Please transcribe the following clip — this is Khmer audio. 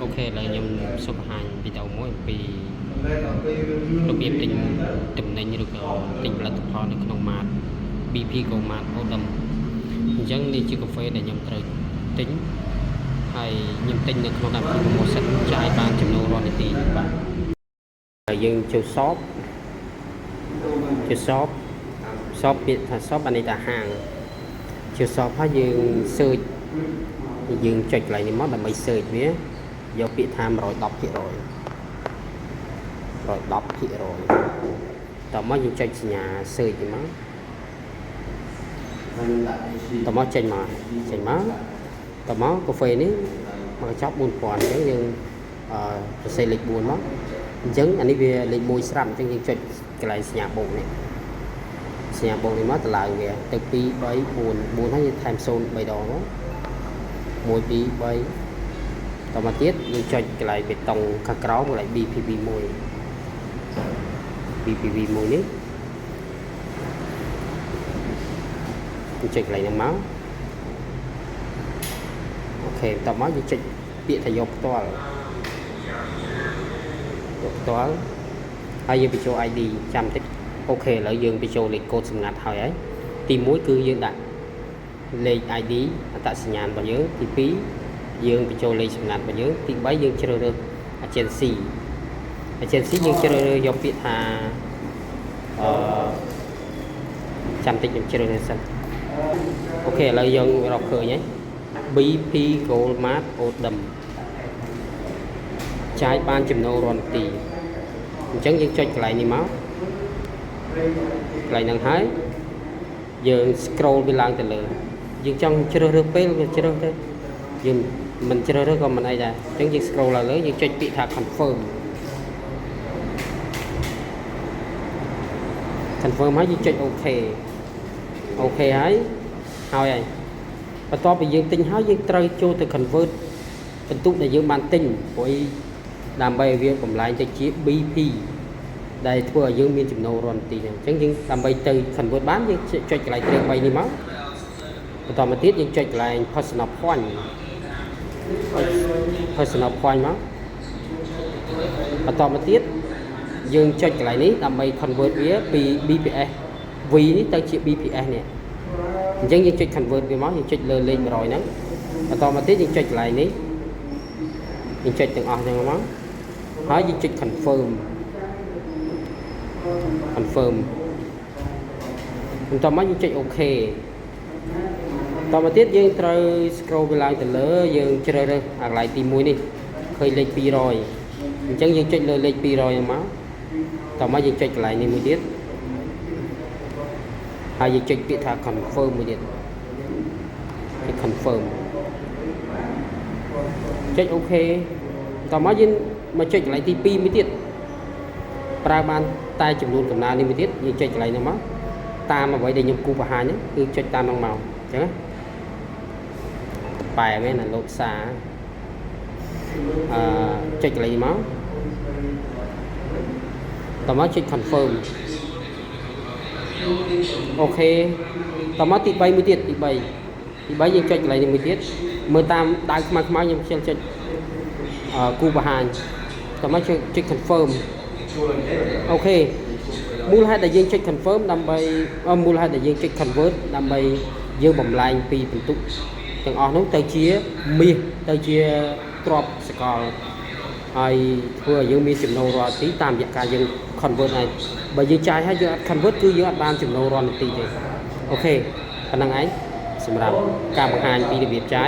OK ឥឡូវខ្ញុំសូមបង្ហាញវីដេអូមួយអំពីរបៀបទិញទំនិញឬក៏ទិញផលិតផលនៅក្នុង Mart BP Gold Mart Odom អញ្ចឹងនេះជាកាហ្វេដែលខ្ញុំត្រូវទិញហើយខ្ញុំទិញនៅក្នុងកម្មវិធី promotion ចាយបានចំណូលរាល់នាទីបាទហើយយើងចូល shop ចូល shop shop ពាក្យថា shop អានេះថាហាងចូល shop ហើយយើង search យើងចុចកន្លែងនេះមកដើម្បី search វាយកពាក្យថា110% 110%តោះមកយើងចុចសញ្ញា search នេះមកតោះមកចេញមកចេញមកតោះមកកាហ្វេនេះមកកញ្ចប់4000អញ្ចឹងយើងអឺសរសេរលេខ4មកអញ្ចឹងអានេះវាលេខ1ស្រាប់អញ្ចឹងយើងចុចកន្លែងសញ្ញាបូកនេះសញ្ញាបូកនេះមកតម្លើងវាទៅ2 3 4 4ហើយយើងថែម0 3ដងមក1 2 3តមកទៀតយើងចុចកន្លែងបេតុងខាងក្រោមកន្លែង BPV 1 BPV 1នេះយើងចុចកន្លែងហ្នឹងមក OK បន្ទាប់មកយើងចុចពាក្យថាយកផ្ទាល់យកផ្ទាល់ហើយយើងបញ្ចូល ID ចាំតិច OK ឥឡូវយើងបញ្ចូលលេខកូដសម្ងាត់ហើយហើយទី1គឺយើងដាក់លេខ ID អត្តសញ្ញាណរបស់យើងទី2យើងបញ្ចូលលេខសម្ងាត់របស់យើងទី3យើងជ្រើសរើស agency agency យើងជ្រើសរើសយកពាក្យថាអឺចាំតិចខ្ញុំជ្រើសរើសសិន OK ឥឡូវយើងរកឃើញហើយ BP Gold Mart Odom ចាយបានចំណូលរាល់នាទីអញ្ចឹងយើងចុចកន្លែងនេះមកកន្លែងហ្នឹងហើយយើង scroll វាឡើងទៅលើយើងចង់ជ្រើសរើសពេលក៏ជ្រើសទៅយើងមិនជ្រើសរើសក៏មិនអីដែរអញ្ចឹងយើង scroll ឡើងលើយើងចុចពាក្យថា confirm confirm ហើយយើងចុច OK OK ហើយហើយហើយបន្ទាប់ពីយើងទិញហើយយើងត្រូវចូលទៅ convert ពិន្ទុដែលយើងបានទិញព្រោះអីដើម្បីឲ្យវាបំលែងទៅជា BP ដែលធ្វើឲ្យយើងមានចំណូលរាល់នាទីហ្នឹងអញ្ចឹងយើងដើម្បីទៅ convert បានយើងចុចកន្លែងត្រេ3នេះមកបន្តមកទៀតយើងចុចកន្លែង personal point personal point មកបន្តមកទៀតយើងចុចកន្លែងនេះដើម្បី convert វាពី BPS V នេះទៅជា BPS នេះអញ្ចឹងយើងចុច convert វាមកយើងចុចលើលេខ100ហ្នឹងបន្តមកទៀតយើងចុចកន្លែងនេះយើងចុចទាំងអស់ហ្នឹងមកហើយយើងចុច confirm confirm បន្ទាប់មកយើងចុច OK តមកទៀតយើងត្រូវ scroll វាឡើងទៅលើយើងជ្រើសរើសអាកន្លែងទី1នេះឃើញលេខ200អញ្ចឹងយើងចុចលើលេខ200ហ្នឹងមកតមកយើងចុចកន្លែងនេះមួយទៀតហើយយើងចុចពាក្យថា confirm មួយទៀតចុច confirm ចុច OK តមកយើងមកចុចកន្លែងទី2មួយទៀតប្រើបានតែចំនួនកំណើនេះមួយទៀតយើងចុចកន្លែងហ្នឹងមកតាមអ្វីដែលខ្ញុំគូបង្ហាញហ្នឹងគឺចុចតាមហ្នឹងមកអញ្ចឹងណាបែមែនណាលោតសារអឺចុចកន្លែងនេះមកតមកចុច confirm OK តមកទី3មួយទៀតទី3ទី3យើងចុចកន្លែងនេះមួយទៀតមើលតាមដៅខ្មៅខ្មៅខ្ញុំខ្ជិលចុចអឺគូបង្ហាញតមកចុចចុច confirm OK មូលហេតុដែលយើងចុច confirm ដើម្បីមូលហេតុដែលយើងចុច convert ដើម្បីយើងបំលែងពីពិន្ទុទាំងអស់នោះទៅជាមាសទៅជាទ្រព្យសកលហើយធ្វើឲ្យយើងមានចំណូលរាល់នាទីតាមរយៈការយើង convert ហើយបើយើងចាយហើយយើងអត់ convert គឺយើងអត់បានចំណូលរាល់នាទីទេOK ប៉ុណ្ណឹងឯងសម្រាប់ការបង្ហាញពីរបៀបចាយ។